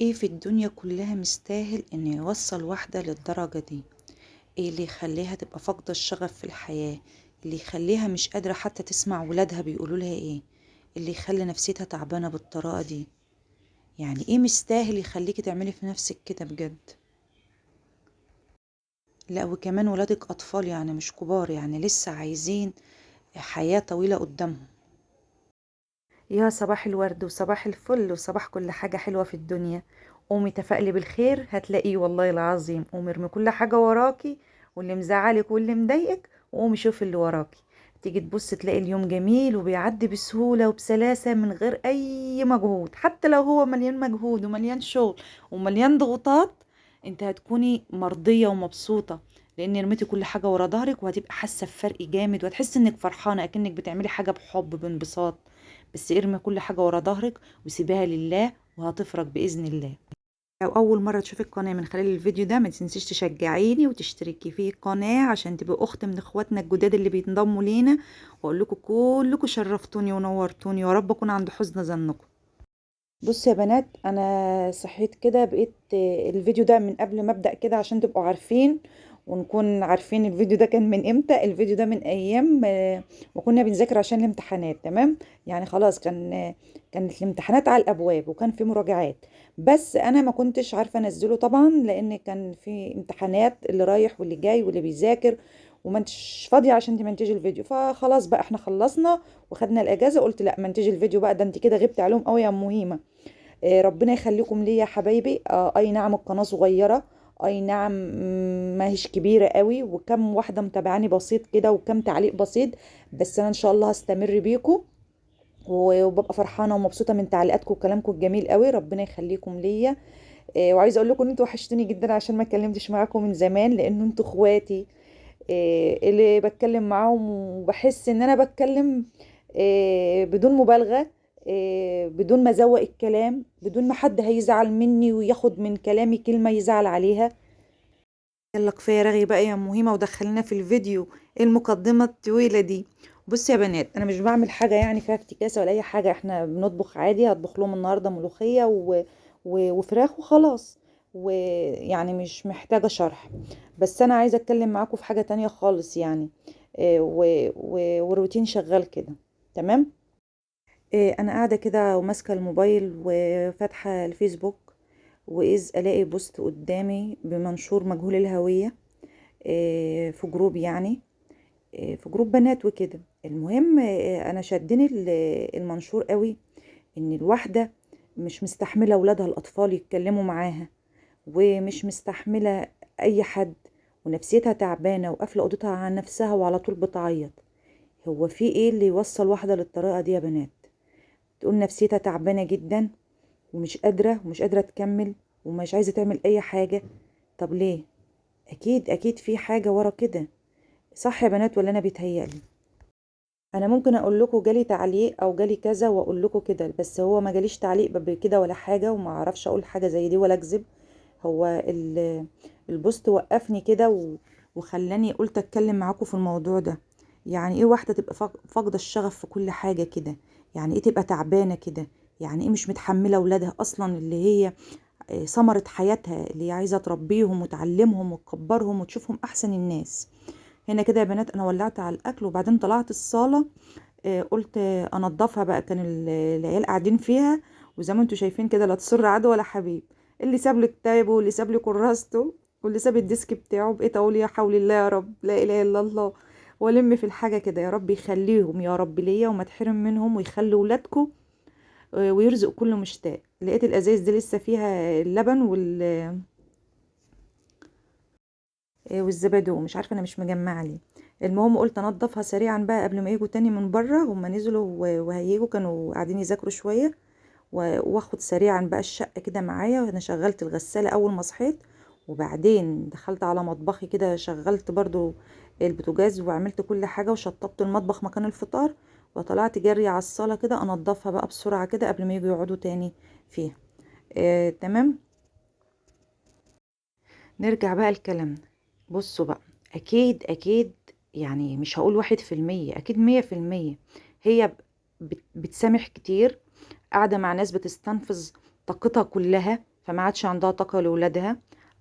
ايه في الدنيا كلها مستاهل ان يوصل واحدة للدرجة دي؟ ايه اللي يخليها تبقى فاقدة الشغف في الحياة؟ اللي يخليها مش قادرة حتى تسمع ولادها بيقولوا لها ايه؟ اللي يخلي نفسيتها تعبانة بالطريقة دي؟ يعني ايه مستاهل يخليكي تعملي في نفسك كده بجد؟ لا وكمان ولادك اطفال، يعني مش كبار، يعني لسه عايزين حياة طويلة قدامهم. يا صباح الورد وصباح الفل وصباح كل حاجة حلوة في الدنيا. قومي تفائلي بالخير هتلاقيه والله العظيم. قومي ارمي كل حاجة وراكي واللي مزعلك واللي مضايقك، وقومي شوفي اللي وراكي. تيجي تبص تلاقي اليوم جميل وبيعدي بسهولة وبسلاسة من غير أي مجهود، حتى لو هو مليان مجهود ومليان شغل ومليان ضغوطات، انت هتكوني مرضية ومبسوطة لأن رميتي كل حاجة ورا ظهرك، وهتبقى حاسة بفرق جامد وهتحسي انك فرحانة اكنك بتعملي حاجة بحب بانبساط. بس ارمي كل حاجة ورا ظهرك وسيبيها لله وهتفرج بإذن الله. لو أول مرة تشوفي القناة من خلال الفيديو ده ما تنسيش تشجعيني وتشتركي في القناة عشان تبقي أخت من إخواتنا الجداد اللي بينضموا لينا، وأقول لكم كلكم شرفتوني ونورتوني، يا رب أكون عند حسن ظنكم. بصوا يا بنات، أنا صحيت كده بقيت الفيديو ده من قبل ما أبدأ كده عشان تبقوا عارفين ونكون عارفين الفيديو ده كان من امتى. الفيديو ده من ايام ما كنا بنذاكر عشان الامتحانات، تمام؟ يعني خلاص كانت الامتحانات على الابواب وكان في مراجعات، بس انا ما كنتش عارفه انزله طبعا لان كان في امتحانات اللي رايح واللي جاي واللي بيذاكر، وما انتش فاضية عشان تمنتجي الفيديو. فخلاص بقى احنا خلصنا وخدنا الاجازة، قلت لا منتجي الفيديو بقى، ده انت كده غبت عليهم قوي يا ام هيمه. ربنا يخليكم ليا يا حبايبي. اي نعم القناة صغيرة، اي نعم ما هيش كبيرة قوي، وكم واحدة متابعاني بسيط كده وكم تعليق بسيط، بس انا ان شاء الله هستمر بيكم وببقى فرحانة ومبسوطة من تعليقاتكم وكلامكم الجميل قوي. ربنا يخليكم ليا. وعايزه اقول لكم ان انتوا وحشتوني جدا عشان ما اتكلمتش معاكم من زمان، لان انتوا اخواتي، اللي بتكلم معاهم وبحس ان انا بتكلم بدون مبالغه، بدون ما ازوق الكلام، بدون ما حد هيزعل مني وياخد من كلامي كلمة يزعل عليها. يلا كفاية رغي بقى يا ام هيمه ودخلنا في الفيديو المقدمة الطويلة دي. بصوا يا بنات، انا مش بعمل حاجة يعني فيها افتكاسه ولا اي حاجة، احنا بنطبخ عادي. هطبخ لهم النهارده ملوخية وفراخ وخلاص، ويعني مش محتاجه شرح. بس انا عايزه اتكلم معاكم في حاجة تانية خالص، يعني والروتين شغال كده، تمام؟ انا قاعدة كده وماسكه الموبايل وفاتحه الفيسبوك، واذ الاقي post قدامي بمنشور مجهول الهوية، في group، يعني في group بنات وكده. المهم انا شدني المنشور قوي، ان الواحدة مش مستحمله اولادها الاطفال يتكلموا معاها، ومش مستحمله اي حد، ونفسيتها تعبانة وقافله اوضتها على نفسها وعلى طول بتعيط. هو في ايه اللي يوصل واحدة للطريقة دي يا بنات؟ تقول نفسيتها تعبانة جدا ومش قادرة، ومش قادرة تكمل، ومش عايزه تعمل اي حاجة. طب ليه؟ اكيد اكيد في حاجة ورا كده، صح يا بنات ولا انا بيتهيألي؟ انا ممكن اقول لكم جالي تعليق او جالي كذا واقول لكم كده، بس هو ما جاليش تعليق بكده ولا حاجة، وما اعرفش اقول حاجة زي دي ولا اكذب. هو البوست وقفني كده وخلاني قلت اتكلم معاكم في الموضوع ده. يعني ايه واحدة تبقى فاقده الشغف في كل حاجة كده؟ يعني ايه تبقى تعبانة كده؟ يعني ايه مش متحملة اولادها اصلا، اللي هي ثمره حياتها، اللي هي عايزه تربيهم وتعلمهم وتكبرهم وتشوفهم احسن الناس. هنا كده يا بنات انا ولعت على الاكل، وبعدين طلعت الصاله، قلت انضفها بقى، كان العيال قاعدين فيها، وزي ما انتوا شايفين كده لا تسر عدو ولا حبيب، اللي ساب لي كتابه واللي ساب لي كراسته واللي ساب ال desk بتاعه. بقيت اقول يا حول الله يا رب، لا اله الا الله، والم في الحاجة كده. يا رب يخليهم يا رب ليا وما تحرم منهم، ويخلي ولادكم، ويرزق كل مشتاق. لقيت الازايز دي لسه فيها اللبن والزبادي، ومش عارفه انا مش مجمعة ليه. المهم قلت انضفها سريعا بقى قبل ما يجوا تاني من بره، هما نزلوا وهيجوا، كانوا قاعدين يذاكروا شوية، واخد سريعا بقى الشقة كده معايا. وانا شغلت الغسالة اول ما صحيت، وبعدين دخلت على مطبخي كده، شغلت برضو البوتاجاز وعملت كل حاجة، وشطبت المطبخ مكان الفطار، وطلعت جري على الصاله كده انضفها بقى بسرعة كده قبل ما يجوا يقعدوا تاني فيها. تمام. نرجع بقى لكلامنا. بصوا بقى، اكيد اكيد يعني مش هقول 1%، اكيد 100% هي بتسامح كتير، قاعدة مع ناس بتستنفذ طاقتها كلها، فما عادش عندها طاقة لولادها.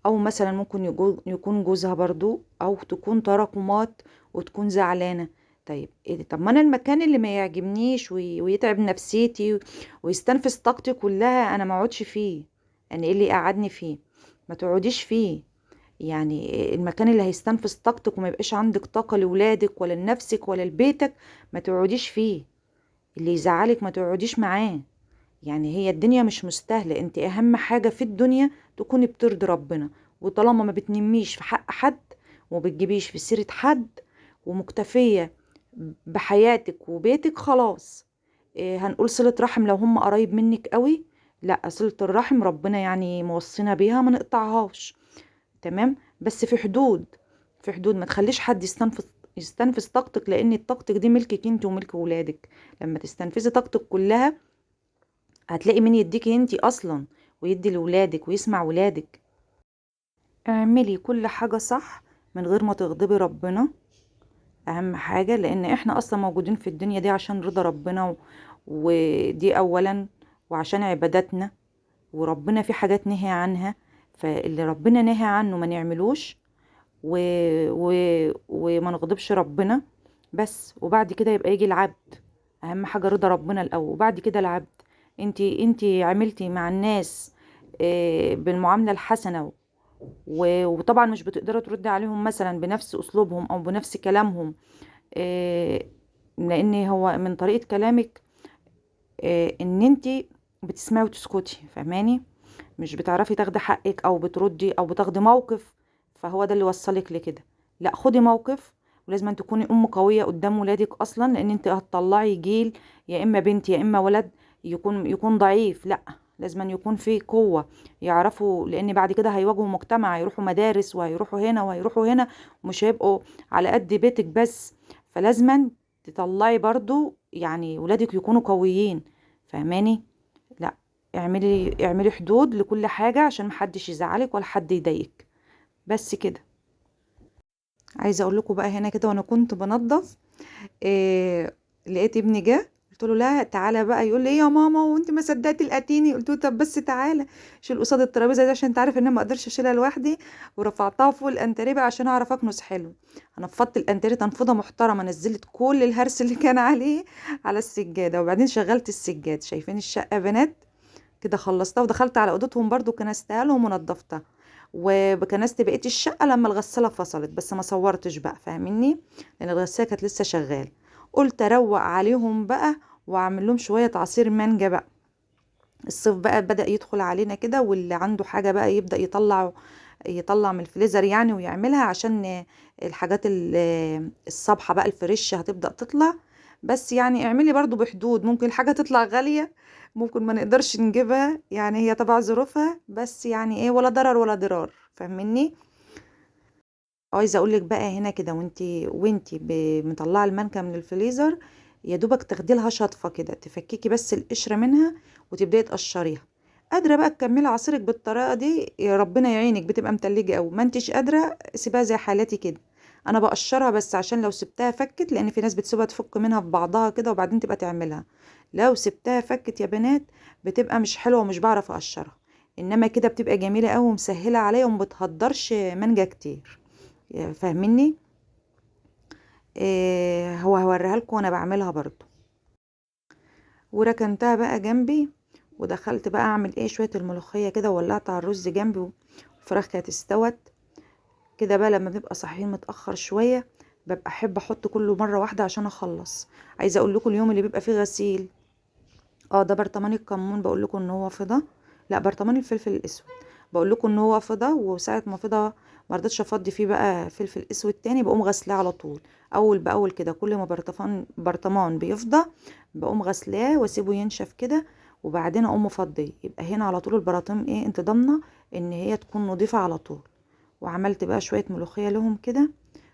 او مثلا ممكن يكون جوزها برضو، او تكون تراكمات وتكون زعلانة. طيب إيه ده؟ طب ما انا المكان اللي ما يعجبنيش ويتعب نفسيتي ويستنفذ طاقتي كلها انا ما اقعدش فيه. يعني ايه اللي قعدني فيه؟ ما تقعديش فيه. يعني المكان اللي هيستنفذ طاقتك وما يبقاش عندك طاقة لولادك ولا لنفسك ولا لبيتك ما تقعديش فيه. اللي يزعلك ما تقعديش معاه. يعني هي الدنيا مش مستاهلة. انت اهم حاجة في الدنيا تكوني بترضي ربنا، وطالما ما بتنميش في حق حد وما بتجيبيش في سيرة حد ومكتفية بحياتك وبيتك خلاص. إيه هنقول صلة رحم لو هم قرايب منك قوي؟ لا، صلة الرحم ربنا يعني موصينا بيها ما نقطعهاش، تمام؟ بس في حدود، في حدود. ما تخليش حد يستنفذ طاقتك، لان طاقتك دي ملكك انت وملك ولادك. لما تستنفذي طاقتك كلها هتلاقي مين يديكي انت اصلا ويدي لولادك ويسمع ولادك. اعملي كل حاجة صح من غير ما تغضبي ربنا، اهم حاجة، لان احنا اصلا موجودين في الدنيا دي عشان رضا ربنا ودي اولا، وعشان عباداتنا، وربنا في حاجات نهي عنها، فاللي ربنا نهى عنه ما نعملوش وما نغضبش ربنا بس. وبعد كده يبقى يجي العبد، اهم حاجة رضا ربنا الاول وبعد كده العبد. انتي عملتي مع الناس بالمعاملة الحسنة وطبعا مش بتقدري تردي عليهم مثلا بنفس اسلوبهم او بنفس كلامهم، لان هو من طريقة كلامك ان انتي بتسمعي وتسكتي، فاهماني؟ مش بتعرفي تاخدي حقك او بتردي او بتاخدي موقف، فهو ده اللي وصلك لكده. لا، خدي موقف، ولازم تكوني ام قوية قدام ولادك اصلا، لان انت هتطلعي جيل يا اما بنت يا اما ولد يكون ضعيف. لا، لازم يكون في قوة يعرفوا، لان بعد كده هيواجهوا مجتمع، هيروحوا مدارس وهيروحوا هنا وهيروحوا هنا، ومش هيبقوا على قد بيتك بس. فلازم تطلعي برضو يعني ولادك يكونوا قويين، فاهماني؟ لا، اعملي حدود لكل حاجة عشان محدش يزعلك ولا حد يضايقك، بس كده. عايزة اقول لكم بقى هنا كده وانا كنت بنظف، لقيت ابني جه، قلت له لا تعالى بقى، يقول لي ايه يا ماما وانت ما صدقتي لقيتيني؟ قلت له طب بس تعالى شيل قصاد الترابيزة دي عشان انت عارف ان انا ما اقدرش اشيلها لوحدي، ورفعتها فوق الانتريه بقى عشان اعرف اكنس حلو. نفضت الانتريه تنفضه محترمه، نزلت كل الهرس اللي كان عليه على السجادة، وبعدين شغلت السجاد. شايفين الشقة يا بنات كده؟ خلصتها ودخلت على اوضتهم برضو كنستها لهم ونضفتها، وكنست بقية الشقة لما الغسالة فصلت، بس ما صورتش بقى، فاهميني؟ لان الغسالة كانت لسه شغالة. قلت اروق عليهم بقى واعمل لهم شوية عصير مانجا بقى. الصيف بقى بدأ يدخل علينا كده، واللي عنده حاجة بقى يبدأ يطلع من الفريزر يعني ويعملها، عشان الحاجات الصبحه بقى الفريش هتبدأ تطلع. بس يعني اعملي برضو بحدود، ممكن الحاجة تطلع غالية، ممكن ما نقدرش نجيبها، يعني هي تبع ظروفها، بس يعني ايه، ولا ضرر ولا ضرار، فاهميني؟ عايزه اقول لك بقى هنا كده، وانتي مطلعه المانجا من الفريزر، يا دوبك تاخدي لها شطفه كده، تفككي بس القشرة منها وتبداي تقشريها. قادرة بقى تكملي عصيرك بالطريقة دي، يا ربنا يعينك، بتبقى متلجه قوي. ما انتش قادرة سيبها زي حالاتي كده، انا بقشرها بس عشان لو سبتها فكت، لان في ناس بتسيبها تفك منها في بعضها كده وبعدين تبقى تعملها. لو سبتها فكت يا بنات بتبقى مش حلوة ومش بعرف اقشرها، انما كده بتبقى جميلة قوي ومسهله عليا وما بتهدرش مانجا كتير، فاهميني؟ إيه هو هوريها لكم وانا بعملها برضو. وركنتها بقى جنبي، ودخلت بقى اعمل ايه شوية الملوخية كده، وولعت على الرز جنبي، والفراخ كانت استوت كده بقى. لما بنبقى صاحيين متاخر شوية ببقى احب احط كله مرة واحدة عشان اخلص. عايزه اقول لكم اليوم اللي بيبقى فيه غسيل، ده برطمان الكمون بقول لكم ان هو فضة، لا برطمان الفلفل الاسود بقول لكم ان هو فضة، وساعة ما فضة ما رضيتش افضي فيه بقى فلفل اسود تاني، بقوم غسلاه على طول اول باول كده. كل ما برطمان بيفضى بقوم غسلاه واسيبه ينشف كده، وبعدين اقوم افضيه. يبقى هنا على طول البراطيم ايه، انت ضامنه ان هي تكون نظيفة على طول. وعملت بقى شوية ملوخية لهم كده.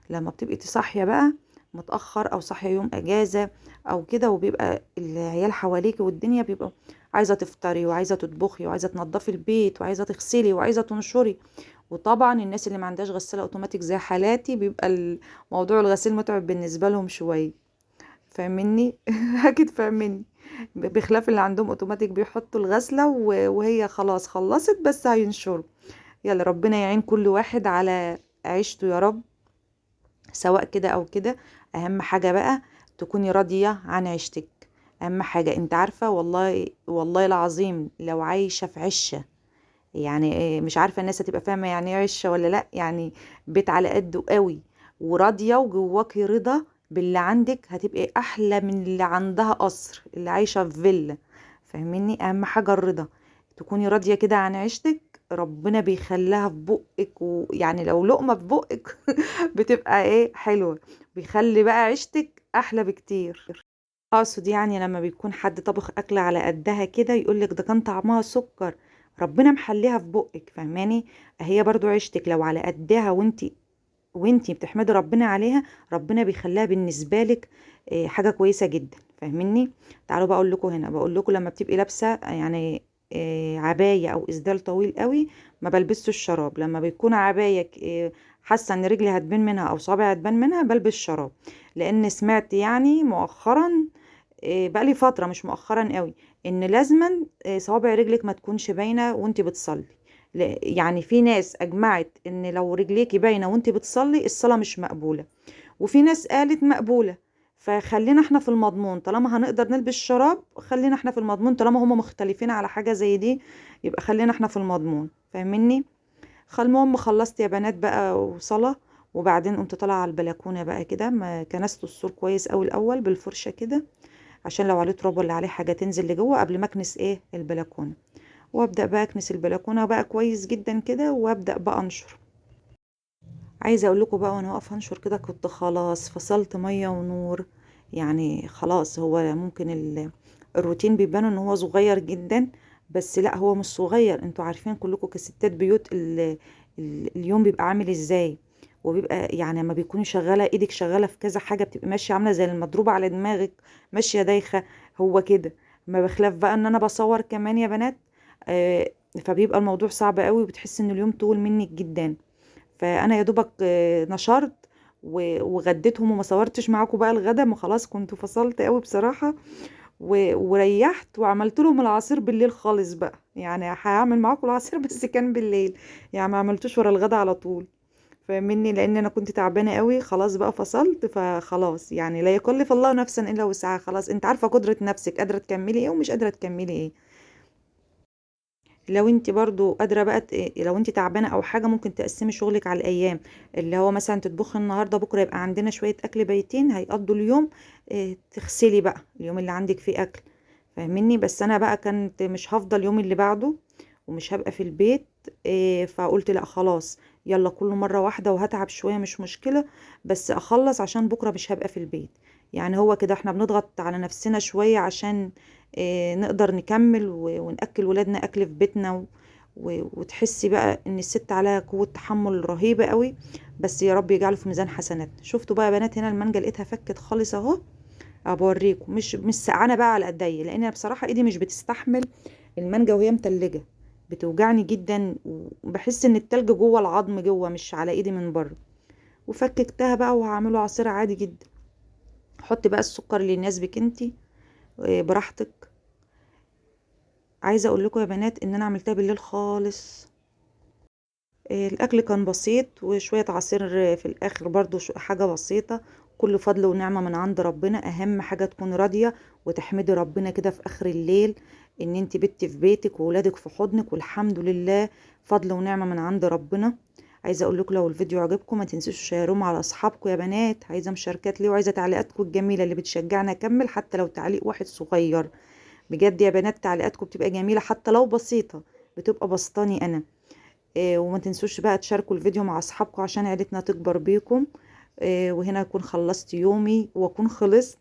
لما بتبقي صاحية بقى متاخر او صاحية يوم اجازه او كده، وبيبقى العيال حواليكي والدنيا، بيبقى عايزه تفطري وعايزه تطبخي وعايزه تنظفي البيت وعايزه تغسلي وعايزه تنشري. وطبعا الناس اللي ما عندهاش غسالة اوتوماتيك زي حالاتي بيبقى موضوع الغسيل متعب بالنسبة لهم شوية. فاهميني؟ اكيد فاهميني. بخلاف اللي عندهم اوتوماتيك بيحطوا الغسلة وهي خلاص خلصت بس هينشروا. يلا ربنا يعين كل واحد على عيشته يا رب، سواء كده او كده. اهم حاجة بقى تكوني راضية عن عيشتك، اهم حاجة. انت عارفة والله والله العظيم لو عايشة في عشة، يعني مش عارفة الناس هتبقى فاهمة يعني ايه عشة ولا لا، يعني بيت على قده قوي وراضية وجواكي رضا باللي عندك، هتبقي احلى من اللي عندها قصر، اللي عايشة في فيلا. فاهميني؟ اهم حاجة الرضا، تكوني راضية كده عن عيشتك، ربنا بيخليها في بقك، ويعني لو لقمة في بقك بتبقى ايه حلوة، بيخلي بقى عيشتك احلى بكتير. اقصد يعني لما بيكون حد طبخ اكلة على قدها كده يقولك ده كان طعمها سكر، ربنا محليها في بقك. فاهماني؟ هي برضو عيشتك لو على قدها وانتي بتحمدي ربنا عليها، ربنا بيخليها بالنسبة لك حاجة كويسة جدا. فاهميني؟ تعالوا بقى اقول لكم هنا، بقول لكم لما بتبقي لابسة يعني عباية او اسدال طويل قوي ما بلبسش الشراب. لما بيكون عباية حاسة ان رجلي هتبان منها او صابعي هتبان منها بلبس شراب، لان سمعت يعني مؤخرا، بقالي فترة مش مؤخرا قوي، ان لازما صوابع رجلك ما تكونش باينة وانتي بتصلي. يعني في ناس اجمعت ان لو رجليكي باينة وانتي بتصلي الصلاة مش مقبولة، وفي ناس قالت مقبولة. فخلينا احنا في المضمون، طالما هنقدر نلبس شراب خلينا احنا في المضمون، طالما هما مختلفين على حاجة زي دي يبقى خلينا احنا في المضمون. فاهميني؟ المهم خلصت يا بنات بقى وصلاة، وبعدين قمت طالعة على البلكونة بقى كده، ما كنست السور كويس قوي الأول بالفرشة كده عشان لو عليه تراب ولا عليه حاجة تنزل لجوه قبل ما اكنس ايه البلكونة. وابدأ بقى اكنس البلكونة بقى كويس جدا كده، وابدأ بقى انشر. عايزة اقول لكم بقى وانا واقفة انشر كده كنت خلاص فصلت مية ونور، يعني خلاص. هو ممكن الروتين بيبان ان هو صغير جدا، بس لا هو مش صغير. انتوا عارفين كلكم كستات بيوت اليوم بيبقى عامل ازاي، وبيبقى يعني لما بيكوني شغالة ايدك شغالة في كذا حاجة بتبقي ماشية عاملة زي المضروبة على دماغك، ماشية دايخة. هو كده، ما بخلاف بقى ان انا بصور كمان يا بنات، فبيبقى الموضوع صعب قوي، وبتحس ان اليوم طول منك جدا. فانا يا دوبك نشرت وغديتهم وما صورتش معاكم بقى الغدا، ما خلاص كنت فصلت قوي بصراحة، وريحت وعملت لهم العصير بالليل خالص بقى. يعني هعمل معاكم العصير بس كان بالليل، يعني ما عملتوش ورا الغدا على طول. فاهميني؟ لان انا كنت تعبانه قوي خلاص بقى فصلت. فخلاص يعني لا يكلف الله نفسا الا وسعها، خلاص انت عارفه قدره نفسك، قادره تكملي ايه ومش قادره تكملي ايه. لو انت برضو قادره بقى لو انت تعبانه او حاجه ممكن تقسمي شغلك على الايام، اللي هو مثلا تطبخي النهارده، بكره يبقى عندنا شويه اكل بيتين هيقضوا اليوم، تغسلي بقى اليوم اللي عندك فيه اكل. فاهميني؟ بس انا بقى كنت مش هفضل اليوم اللي بعده ومش هبقى في البيت، فقلت لا خلاص يلا كله مره واحده، وهتعب شويه مش مشكله بس اخلص عشان بكره مش هبقى في البيت. يعني هو كده احنا بنضغط على نفسنا شويه عشان نقدر نكمل ونأكل ولادنا أكل في بيتنا، وتحسي بقى إن الست عليها قوة تحمل رهيبة قوي. بس يا رب يجعله في ميزان حسناتنا. شفتوا بقى يا بنات هنا المانجا لقيتها فكت خالص اهو، بوريكم مش سقعانه بقى على ايديا، لان انا بصراحه ايدي مش بتستحمل المانجا وهي متلجه، بتوجعني جدا، وبحس ان التلج جوه العظم جوه مش على ايدي من بره. وفككتها بقى وهعمله عصير عادي جدا. حطي بقى السكر اللي يناسبك انتي، براحتك. عايزه اقول لكم يا بنات ان انا عملتها بالليل خالص، الاكل كان بسيط وشويه عصير في الاخر برضو حاجه بسيطه. كل فضل ونعمه من عند ربنا. اهم حاجه تكون راضيه وتحمدي ربنا كده في اخر الليل ان انت بنتي في بيتك وولادك في حضنك، والحمد لله فضل ونعمه من عند ربنا. عايزه اقول لكم لو الفيديو عجبكم ما تنسوش تشيروه مع اصحابكم يا بنات. عايزه مشاركات ليه، وعايزه تعليقاتكم الجميله اللي بتشجعنا اكمل، حتى لو تعليق واحد صغير. بجد يا بنات تعليقاتكم بتبقى جميله حتى لو بسيطه، بتبقى بسطاني انا. وما تنسوش بقى تشاركوا الفيديو مع اصحابكم عشان عيلتنا تكبر بيكم. وهنا اكون خلصت يومي واكون خلصت.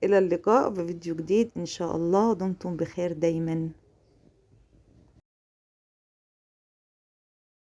الى اللقاء في فيديو جديد ان شاء الله. دمتم بخير دايما.